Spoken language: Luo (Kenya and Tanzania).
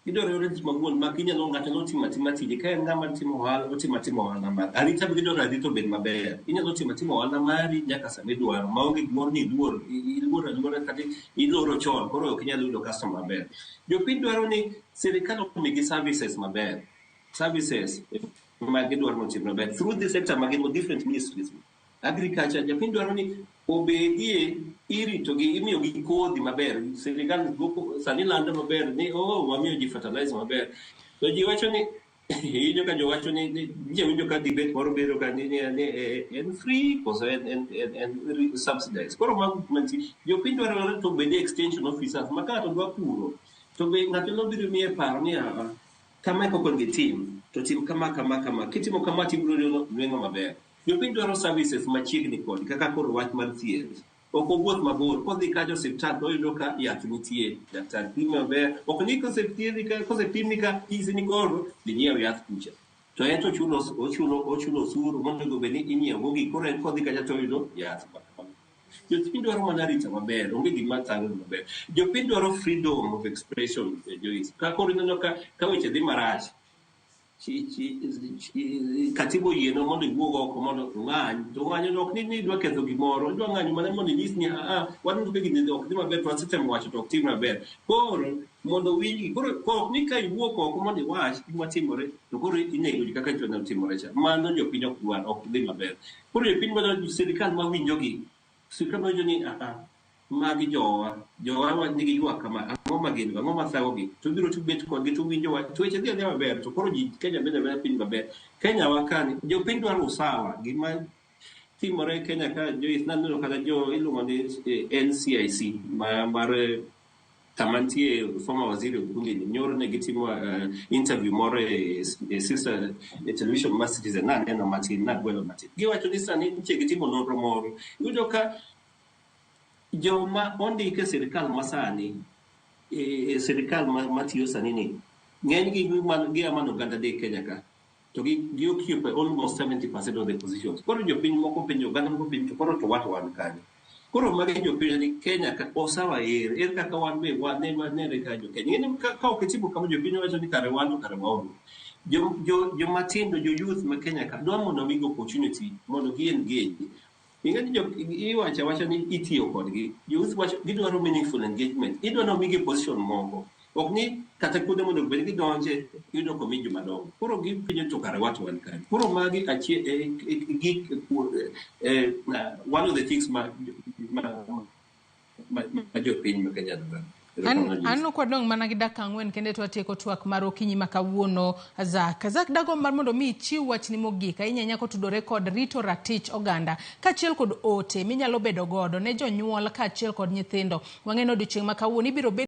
Gidwaro yore tich mang'won ma ginyalo ng'ato nyalo timo atima tije ka en ng'ama timo ohala otimo atima ohala mare. Arita be gidwaro arita obed maber. Inyalo timo atima ohala mari nyaka sama idwaro maonge gimoro ni iluor iluor aluora kata iloro chon koro ok inyal yudo customer maber. Jopiny dwaro ni sirikal omigi services maber. Services ma gidwaro mondo otim maber through the sector ma gin go different ministries. Agriculture, japiny dwaro ni obedie iritogi, imiyogi kodhi maber. Sirikal sani lando maber ni oh, wamiyo ji fertilizer maber. To ji wacho ni iwinjo ka jowacho ni ni winjo ka debate moro bedo ka ni en free koso en subsidized. Koro mago gik mantie. Jopiny dwaro to obed extension officers ma ka ng'ato dwa puro to be ng'ato nyalo biro miye paro ni ah, kama e kaka onego itim to tim kama kama kama kitimo kama to ibiro yudo nweng'o maber. Jopiny dwaro services machiegni kodgi kaka koro wach mar thieth. Ok owuoth mabor, kodhi kacha osiptal to oyudo ka yath nitie, daktar pime maber. Ok ni kosethiedhi ka, kosepimi ka, inyisi ni koro dhi nyiew yath kucha. To en to ochulo, ochulo, ochulo osuru monego bed ni inyiewo go gik, koro en kodhi kacha to oyudo yath. Jopiny dwaro mana arita maber, onge gima thago maber. Jopiny dwaro freedom of expression, Joyce. Ka koro ineno ka weche dhi marach, katiba oyienwa mondo iwuog oko mondo ung'any to ng'anyo no ok ni idwa ketho gimoro idwa ng'anyo mana mondo inyis ni aa waneno ka gini ok dhi maber to wasetemo wacho to ok tim maber koro mondo winjgi koro ok ni ka iwuok oko mondo iwach gima timore to koro inego ji kaka chon timore cha mano jopiny ok dwar ok dhi maber koro jopiny dwaro sirikal mawinjogi sirikal mawinjo ni aa magi jowa jowa nigi ywak kama ang'o ma gin go ang'o ma thagogi to biro to bet kodgi to winjo wach to weche dhi adhiya maber to koro ji Kenya bedo abeda piny maber Kenya wa kani jopiny dwaro usawa gima timore Kenya ka Joyce naneno kata jo iluongo ni NCIC ma mar kama nitie former waziri Ogunge ni nyoro ne gitimo interview moro e sister e television mar Citizen naneno matin nagwelo matin giwacho ni sani nitie gitimo nonro moro iyudo ka joma ondik e sirikal masani e sirikal matiyo sani ni ng'enygi gia mana oganda adek Kenya ka to gi occupy almost 70% of the positions. Koro jopiny moko penjo oganda moko penjo to koro to wat wan kanye? Koro magi jopiny ni Kenya ka osawa er kaka wan be wane wanere ka jo Kenya. Ing'eni ka ok itimo kama jopiny wacho ni kare wan to kare waonge. Jo jomatindo jo youth ma Kenya ka dwa mondo omigi opportunity mondo gi engage. Ing'eni jo iwacho awacha ni itiyo kodgi. Youth wacho gidwaro meaningful engagement. Idwa ni omigi position moko. Ok ni kata kuonde mondo bed gidonje iyudo komi joma dongo. Koro gipenjo to kare wat wan kanye. Koro magi achiel gik one of the things ma jopiny ma Kenya dwaro. An ok wadong' mana gi dakika 4 kende to watieko twak mar okinyi ma kawuono Zak. Zak dagomb mar mondo mi ichiw wachni mogik ahinya ahinya kotudore kod rito ratich oganda kaachiel kod ote minyalo bedo godo ne jonyuol kaachiel kod nyithindo. Wang'e ni odiochieng' ma kawuono ibiro bed